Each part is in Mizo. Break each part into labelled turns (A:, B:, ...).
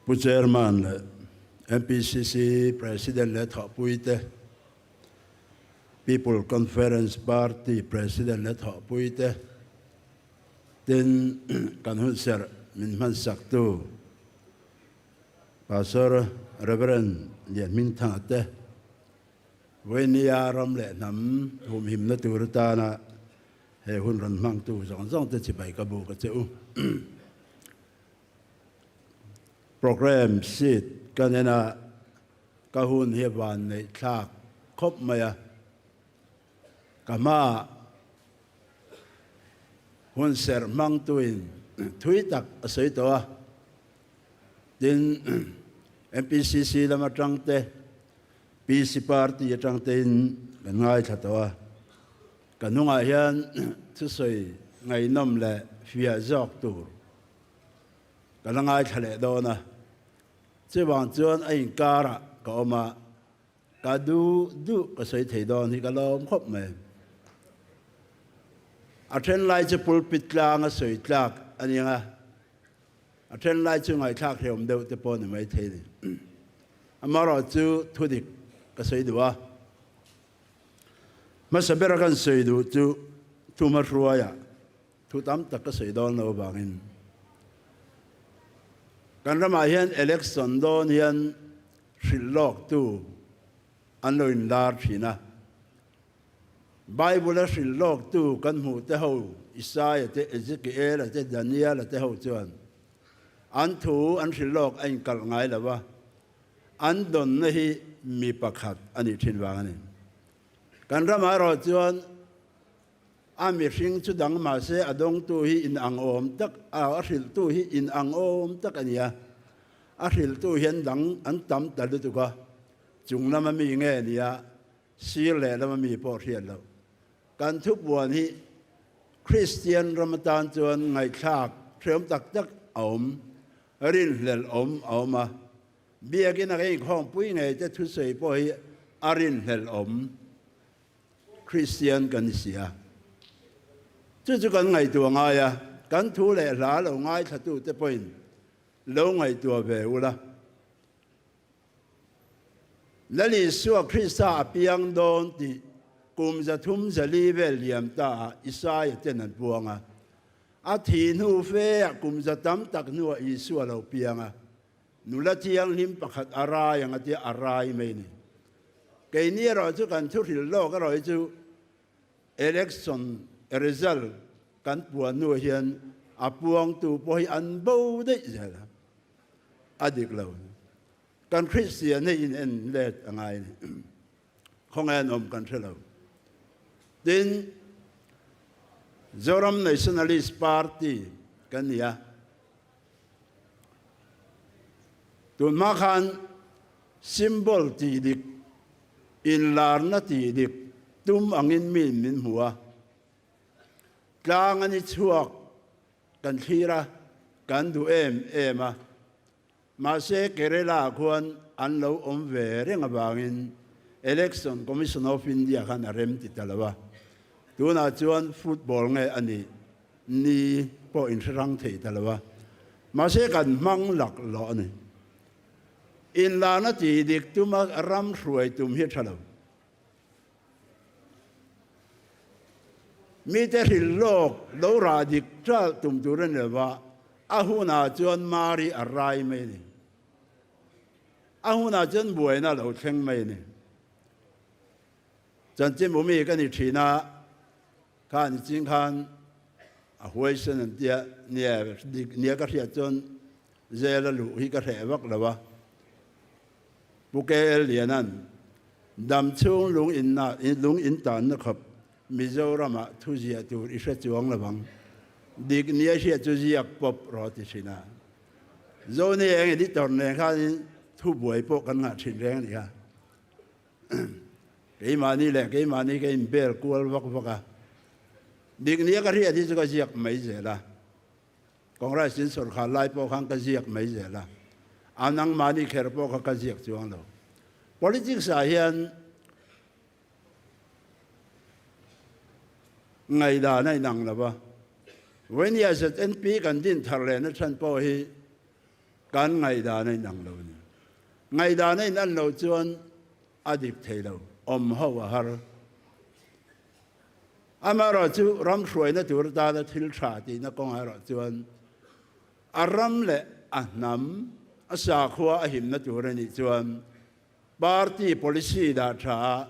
A: Pu Chairman leh MPCC President leh thawhpuite, People Conference Party President leh thawhpuite, tin kan hunserh min hmansaktu Pastor Rev. Lianhmingthanga te, Vawinia ram leh hnam humhimna tur atana he hun rawn hmangtu zawng zawng te chibai ka buk a che u. Programme sheet ka nen a, ka hun hi van neih thlak khawp mai a, ka hmaah hun serh hmangtuin thui tak a sawi tawh a, tin MPCC lam atang te, PC party atang tein kan ngaithla tawh a, ka hnungah hian thusawi ngaihnawm leh fiah zawk tur ka la ngaithla leh dawn a, chuvang chuan a inkarah ka awm a, ka duh duh ka sawi thei dawn hi ka lawm khawp mai. A then lai chu pulpit tlang a sawi tlak a nia nga, A then lai chu ngaihthlak hrehawm deuh te pawh ni maithei ni. Amaherawh chu thudik ka sawi duh a. Hmasa bera kan sawi duh chu thu hmahruaiah thu tam tak ka sawi dawn lo avangin kan ramah hian election dawn hian hrilh lawktu an lo inlar thin a. Bible-a hrilh lawktu kan hmuh te ho, Isaia te, Ezekiela te, Daniela te ho chuan an thu an hrilh lawk a inkalh ngai lo va, an dawnna hi mi pakhat a nih thin vang a ni. Kan ramah erawh chuan a mihring chu dang mah se a dawngtu hi inang awm tak, a hrilhtu hi inang awm tak a ni a, a hrilhtu hian dang an tam ta lutuk a, chung lama mi nge nia Sir leh lama mi pawh hriat loh. Kan thupuan hi Kristian ram atan chuan ngaihthlak hreawm tak tak a awm, rinhlelh awm a awm a. Biakin a kan inkhawmpui ngei te thusawi pawh hi a rinhlelh awm. Kristian kan ni si a. Chu chu kan ngaihtuah ngai a, kan thu leh hla lo ngaithlatute pawhin lo ngaihtuah ve ula. Lal Isua Krista a piang dawn tih kum 304 vel liam ta ah Isaia ten an puang a. A thih hnu fe ah kum za tam tak hnuah Isua lo piang a. Nula thianghlim pakhat a rai ang a tia a rai mai ni. Keini erawh chu kan thuhrilh lawk erawh hi chu Election result kan puan hnuah hian a puangtu pawh hi an bo daih zel a. A dik lo. Kan Kristian hi in en let a ngai a ni. Khawngaih an awm kan hre lo. Tin, Zoram Nationalist Party kan ni a. Tun hma khan symbol tih dik, inlarna tih dik tum angin miin min hmu a. Tlang a ni chhuak Kan thlir a, kan duh em em a. Mahse Kerala ah khuan an lo awm ve reng avangin Election Commission of India khan a rem ti ta lo a. Tunah chuan football nge a nih ni pawh in hre rang thei ta lo a. Mahse kan hmang lak lawh a ni. Inlana tih dik tuma ram hruai tum hi a tha lo. Mite hrilh lawk lo rah dik ṭalh tum tur a ni lo va, a hunah chuan Mari a rai mai a ni. A hunah chuan buaina a lo thleng mai a ni. Chanchinbu mi ka ni ṭhin a, kha ni ching khan a huaisen an tia, nia dik nia ka hriat chuan zel a luh hi ka hreh vak lo a. Pu KL Lianan, Dam chhung lung in na lung in tanna khawp Mizoramah thu ziah tur i hre chuang lo ang. Dik nia hriat chu ziak pawp rawh ti thin a. Zoni eng editor nen khanin thu buai pawh kan ngah thin reng a ni kha. Keimahni leh keimahni ka inbel kual vak vak a. Dik nia ka hriat hi chu ka ziak mai zel a. Congress in sawrkhar lai pawh khan ka ziak mai zel a, a nangmahni kher pawh kha ka ziak chuang lo. Politics ah hian ngaihdan a inang lo va, Vawini ah ZNP kan din thar lehna chhan pawh hi. Kan ngaihdan a inang lo a ni. Ngaihdan a inan loh chuan a dik thei lo, awm ho a har. Amaherawhchu ram hruaina tur atana thil tha tihna kawngah erawh chuan a ram leh a hnam, a sakhua a himna tur a nih chuan party policy dah tha a,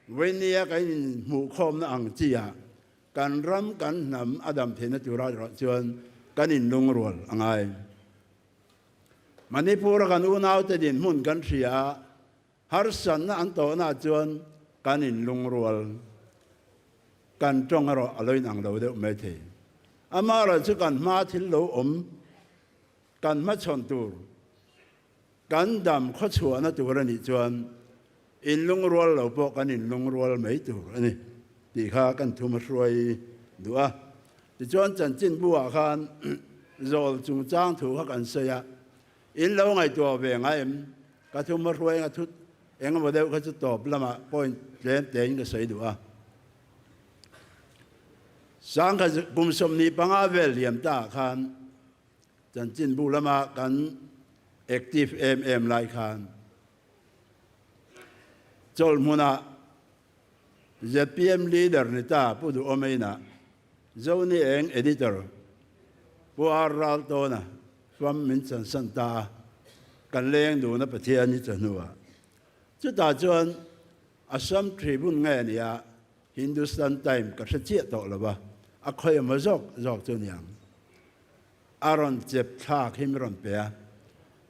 A: Vainia kan inhmuhkhawmna ang chi ah kan ram kan hnam a dam theihna turah erawh chuan kan inlungrual a ngai. Manipur-a kan unaute dinhmun kan hria a, harsatna an tawhnaah chuan kan inlungrual, kan tawng erawh a lo inang lo deuh maithei. Amaherawhchu kan hma thil lo awm, kan hmachhawn tur, kan dam khawchhuahna tur a nih chuan inlungrual lo pawh kan inlungrual mai tur a ni tih kha kan thum a hruai duh a. Tichuan chanchinbu-ah khan zawl chungchang thu kha kan sawi a, in lo ngaihtuah ve ngai em? Ka thum a hruai anga thut engemaw deuh kha chu tawp lamah point tlem tein ka sawi duh a. Sangkhat kum 25 vel liam taah khan Chanchinbu lama kan active em em lai khan chawlhmunah zpm leader ni ta Pu Duhawmeina, Zoni Eng editor Pu R Raltawna fam min chansan ta a, kan leng dun a Pathian hi chawhnuah. Chutah chuan Assam Tribune nge nia Hindustan Time ka hre chiah tawh lo va, a khawi emaw zawk zawk chu niang. A rawn chep thlak hi mi rawn pe a,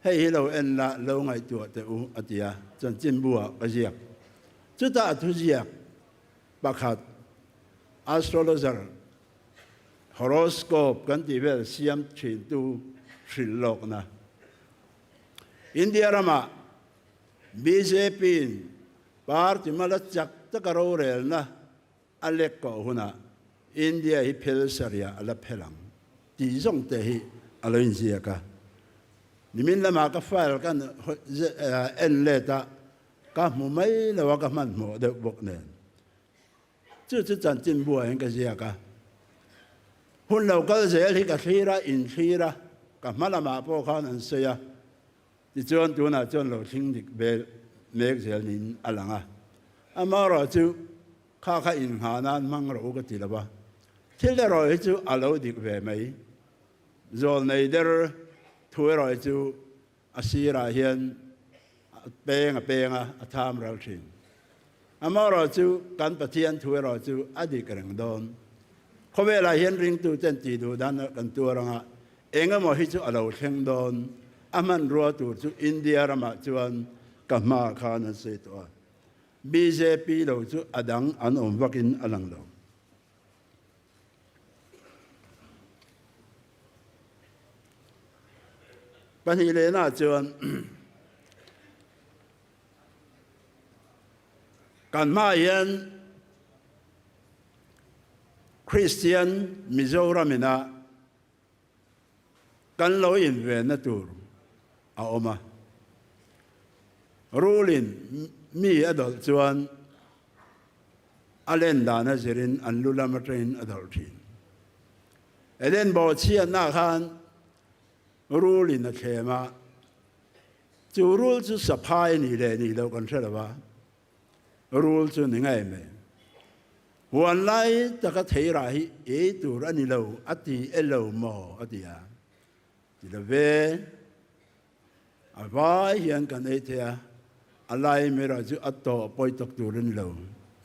A: hei hi lo en la, lo ngaihtuah teh u a ti a, chanchinbu ah ka ziak. Chutah a thuziak pakhat astrologer horoscope kan tih vel siam thintu hrilh lawkna India ramah bjp in Party mala chak taka rorelna a lek kawh hunah India hi phel sarihah a la phel ang tih zawng te hi a lo inziak a. Nimin lamah ka file ka en let a, ka hmu mai lo a, ka hmanhmawh deuh bawk nen. Chu chu chanchinbuah hian ka ziak a. Hun lo kal zel hi ka thlir a, inthlir a, ka hma lamah pawh khan an sawi a. Tichuan tunah chuan lo thleng dik vel mek zel niin a lang a. Amaherawh chu kha kha inghah nan hmang rawh u ka ti lo va, thil erawh hi chu a lo dik ve mai. Zawlnei der thu erawh hi chu a sirah hian a peng a peng a, a tham ral thin. Amaherawh chu kan Pathian thu erawh chu a dik reng dawn. Khawvelah hian ringtuten tih duh dan kan tuar anga Engemaw hi chu a lo thleng dawn, a hmanrua tur chu India ramah chuan ka hma khan an sawi tawh a, bjp lo chu a dang an awm vakin a lang lo. Pahnih lehna chuan kan hmaah hian Kristian Mizoram ina Kan lo invenna tur a awm a. Rulin mi a dawlh chuan a len dan a zirin an lu lam atangin a dawlh thin. Eden bawhchhiatna khan rulin a thlem a, chu rul chu saphai a nih leh nih loh kan hre lo va, Rul chu ni ngei mai. Huan lai taka theirah hi ei tur a ni lo a ti e lo maw a ti a. Ti lo ve. A vai hian kan ei thei a, a lai mera chu a tawh pawi tawk tur a ni lo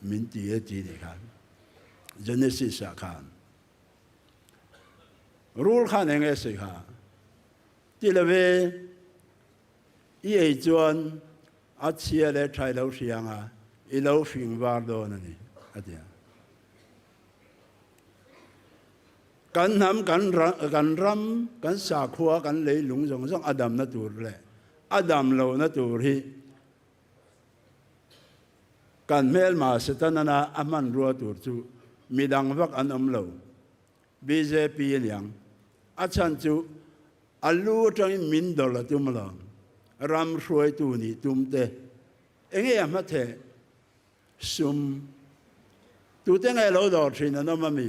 A: min ti e ti nih kha. Genesis ah khan. Rul khan eng nge sawi kha? Ti lo ve. I ei chuan A chhia leh tha i lo hria ang a, i lo fing var dawn a ni, a ti a. Kan hnam, kan kan ram, kan sakhua, kan leilung zawng zawng a damna tur leh a dam lohna tur hi kan hmelma Setanana a hmanrua tur chu midang vak an awm lo. Bjp a niang. A chhan chu A lu atangin min dawlh a tum lo. Ram hruaitu nih tum te, enge a hma theh? Sum. Tute nge lo dawr thin an awm a mi?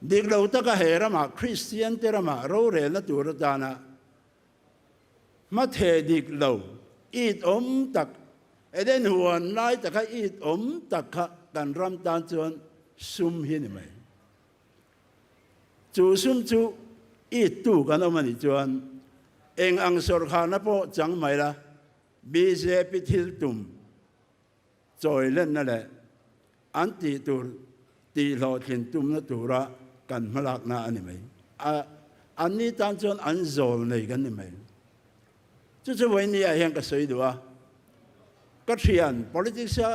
A: Dik lo taka he ramah Kristian te ramah rorelna tur atana hmatheh dik lo it awm tak, Eden huan lai taka it awm tak kha kan ram tan chuan sum hi ni mai. Chu sum chu it tu kan awm a nih chuan eng ang sawrkharna pawh chang mai la, bjp thil tum chawi lenna leh an tih tur tih hlawhtlin tumna tura kan hmalakna a ni mai. A, anni tan chuan an zawl nei kan ni mai. Chu chu vawinia hian ka sawi duh a, ka thian politics-a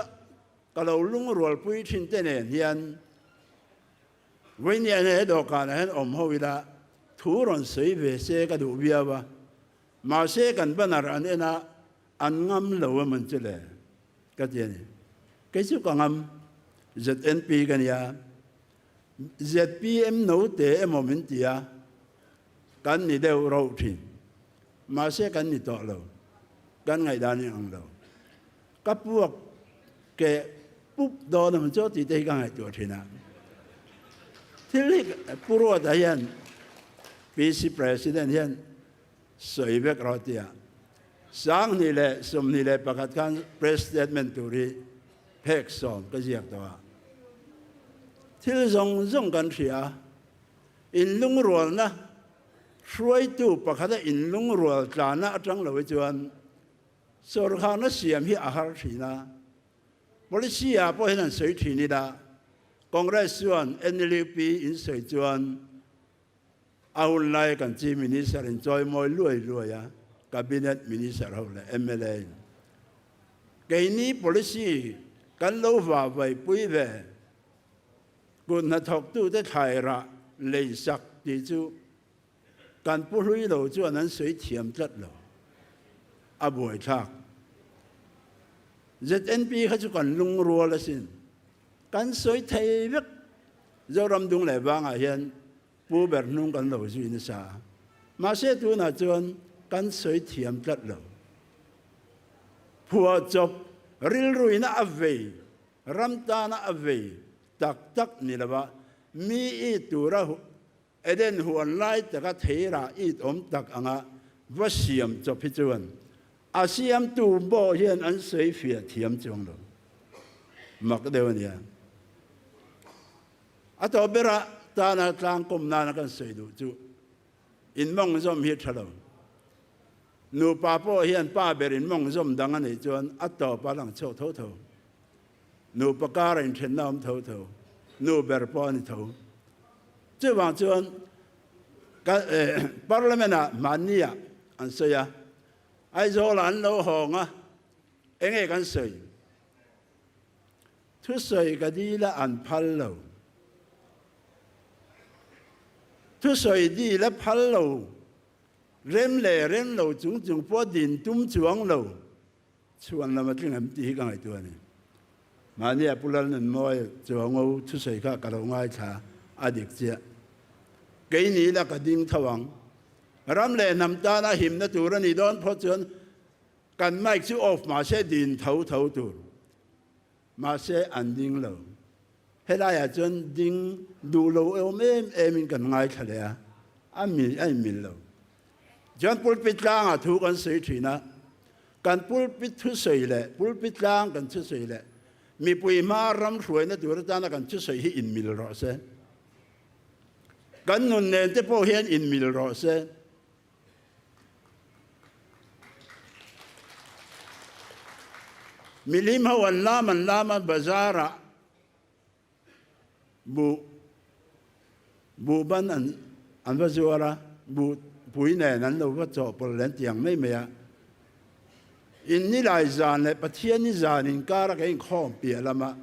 A: ka lo lungrualpui thin te nen hian vawinia he dawhkanah hian awm ho ila thu rawn sawi ve se ka duh viau a, mahse kan banner an en a, An ngam lo em an chu le? Ka ti a ni. Kei chu ka ngam. ZNP ka nia. ZPM note emaw min ti a, kan ni deuh rauh thin. Mahse kan ni tawh lo. Kan ngaihdan in ang lo. Ka puak keh pup dawn em chu tih te hi ka ngaihtuah thin a. Thil hi Pu Ruata hian PC President hian Sawi vek rawh tia 2021 khan press statement tur hi phek sawm ka ziak tawh a. Thil zawng zawng kan hria a, inlungrualna hruaitu pakhata inlungrual tlana atang lo hi chuan sawrkharna siam hi a har thin a. Policy ah pawh hian an sawi thin ila, Congress chuan NLUP in sawi chuan A hun lai kan Chief Minister in chawimawi luai luai a, Cabinet Minister ho leh mla in keini policy kan lo va vaipui ve, kut hnathawktute thlai rah lei sak tih chu kan pu hlui lo chuan an sawi thiam tlat lo, a buaithlak. ZNP kha chu kan lungrual asin, kan sawi thei vek. Zoram dung leh vangah hian pu ber hnung kan lo zui nasa a, mahse tunah chuan kan sawi thiam tlat lo. Phuahchawp rilruina a vei, ram tana a vei tak tak ni lova mi it tura Eden huan lai taka theirah it awm tak anga va siam chawp hi chuan a siamtu pawh hian an sawi fiah thiam chuang lo. Mak deuh a nia. A tawp berah tana tlangkawm nana kan sawi duh chu in mawng zawm hi a tha lo. Nupa pawh hian pa ber in mawng zawm dang a neih chuan a tawp a lang chhuak tho tho. Nupa kara inthenna awm tho tho, nu ber pawh a ni tho. Chuvang chuan Parliament-ah hmanni-ah an sawi a, Aizawl-ah an lo hawng a, enge kan sawi? Thusawi ka dil a an phal lo. Thusawi dil a phal lo, rem leh rem lo chung chung pawh din tum chuang lo. Chhuan lam a tling em tih hi ka ngaihtuah a ni. Mahni a Pu Lalnunmawia Chuango thusawi kha ka lo ngaithla a dik chiah. Keini la ka ding tho ang. Ram leh hnam tana himna tur a nih dawn phawt chuan kan mic chu off mahse din tho tho tur. Mahse an ding lo. Helaiah chuan ding duh lo awm em emin kan ngaithla leh a, a mil a inmil lo. Chuan pulpit tlangah thu kan sawi thin a, kan pulpit thusawi leh pulpit tlang kan thusawi leh mipui hma ram hruaina tur atana kan thusawi hi inmil rawh se. Kan nun nen te pawh hian inmil rawh se. Milim ho an lam an lam a bazar ah buh buh ban an an va zuar a, buh pui nen an lo va chawhpawlh leh an ti ang mai mai a. In nilai zan leh Pathian ni zan inkar a kan inkhawm piah lama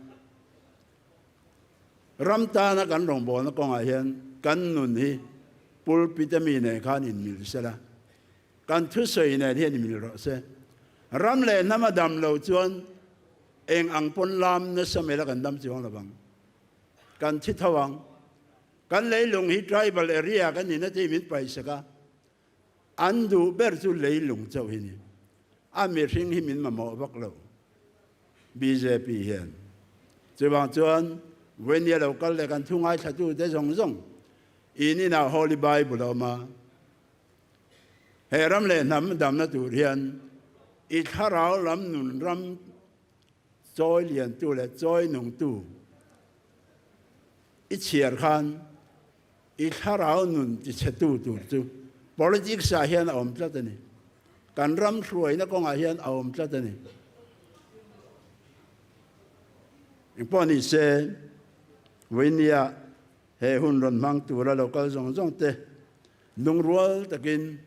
A: Ram tana kan rawngbawlna kawngah hian kan nun hi pulpit a mi nen khan inmil sela, kan thusawi nen hian inmil rawh se. Ram leh hnam a dam lo chuan eng ang pawn lam nasa mai la kan dam chuang lo vang. Kan thi tho ang. Kan leilung hi tribal area kan nihna te hi min paihsak a, an duh ber chu leilung chauh hi ni. A mihring hi min mamawh vak lo. Bjp hian. Chuvang chuan Vawini a lo kal leh kan thu ngaithlatute zawng zawng. In inah Holy Bible a awm a. He ram leh hnam damna tur hian i thlarau lam nun ram chawi liantu leh chawi nungtu i chhiar khan i thlarau nun tichhetu tur chu politics ah hian a awm tlat a ni. Kan ram hruaina kawngah hian a awm tlat a ni. Engpawh ni se, vawinia he hun rawn hmang tura lo kal zawng zawng te lungrual takin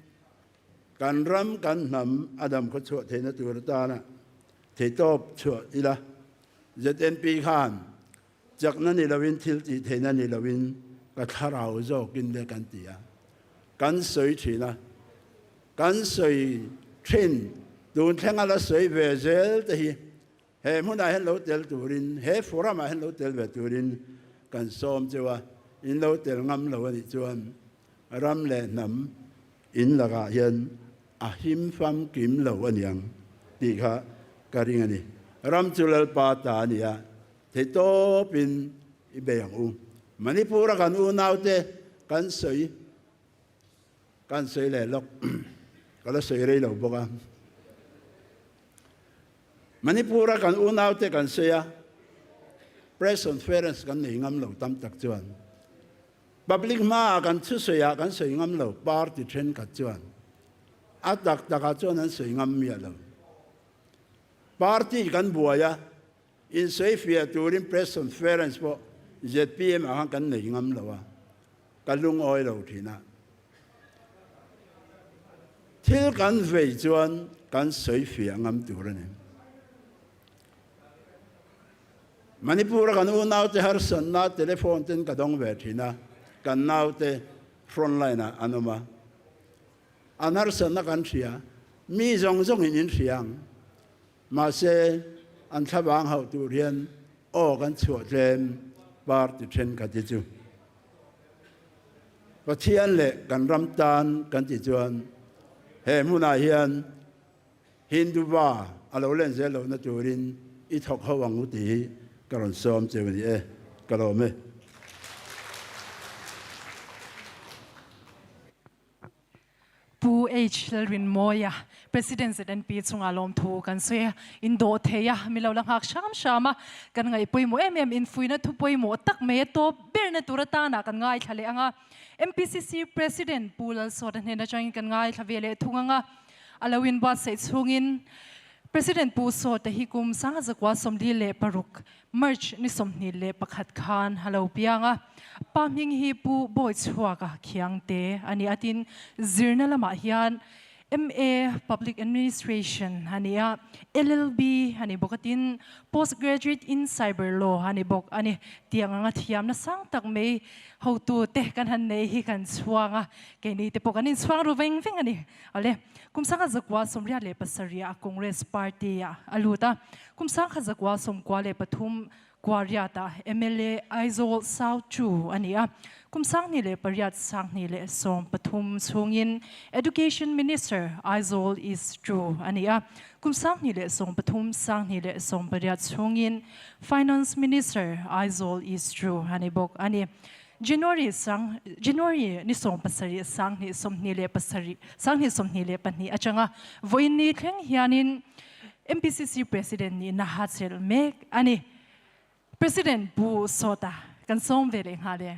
A: kan ram kan hnam a dam khaw chhuah theihna tur atana theihtawp chhuah ila. ZNP khan Chakna ni loin thil tih theihna ni loin ka thlarau zawkin le kan ti a, kan sawi thin a, kan sawi thin tun thlenga la sawi ve zel te hi he hmunah hian lo tel turin, he forum ah hian lo tel ve turin kan sawm cheu a, in lo tel ngam lo a nih chuan ram leh hnam in lakah hian a him famkim lo a niang tih kha ka ring a ni. Ram chu Lalpa ta a ni a. Theihtawpin i bei ang u. Manipur-a kan unaute kan sawi kan sawi leh lawk, ka la sawi rei lo bawk a. Manipur-a kan unaute kan sawi a, press conference kan nei ngam lo tam tak chuan. Public hmaah kan thusawiah kan sawi ngam lo party thenkhat chuan. A tak takah chuan an sawi ngam miah lo. Party kan buai a. Insawifiah turin press conference pawh zpm ah khan kan nei ngam lo a, ka lungawi lo thin a. Thil kan vei chuan kan sawifiah ngam tur a ni. Manipur-a kan unaute harsatna telephone ten ka dawng ve thin a, kan naute frontline ah an awm a. An harsatna kan hria, mi zawng zawngin in hria ang. Mahse, an thlavang hauh tur hian aw kan chhuah tlem party thenkhat hi chu Pathian leh kan ram tan kan ti chuan he hmunah hian Hindu va a lo len zel lohna turin i thawk ho ang u tih hi ka rawn sawm cheu a ni e. Ka lawm e.
B: Pu H. Lalrinmawia, President ZNP chungah lawmthu kan sawi a, in dawh thei a, mi lo la nghak hram hram a, kan ngaih pawimawh em em, infuihna thu pawimawh tak mai a tawp berna tur atana kan ngaithla leh ang a. MPCC President Pu Lalsawta hnen atangin kan ngaithla ve leh thung ang a, a lo inbuatsaih chhungin President Pu Sawta hi kum 1946 March ni 21 khan a lo piang a, pa hming hi Pu Bawichhuaka Khiangte a ni a, tin zirna lamah hian MA Public Administration a ni a, LLB a ni bawk a, tin Post Graduate in Cyber Law a ni bawk a ni. Tiang anga thiamna sang tak mai hotute kan han nei hi kan chhuang a, keini te pawh kan inchhuang ru veng veng a ni. Awle, kum 1987 a Congress Party ah a lut a, kum 1993 Kuariat ah mla Aizawl South Chu a ni a, kum 2008 2013 chhungin Education Minister Aizawl East Chu a ni a, kum 2013 2018 chhungin Finance Minister Aizawl East Chu a ni bawk a ni. January sang January ni 17 2027 2022 atanga vawiin ni thleng hianin MPCC President nihna ha chelh mek a ni. President Pu Sawta kan sawm ve leh nghal e.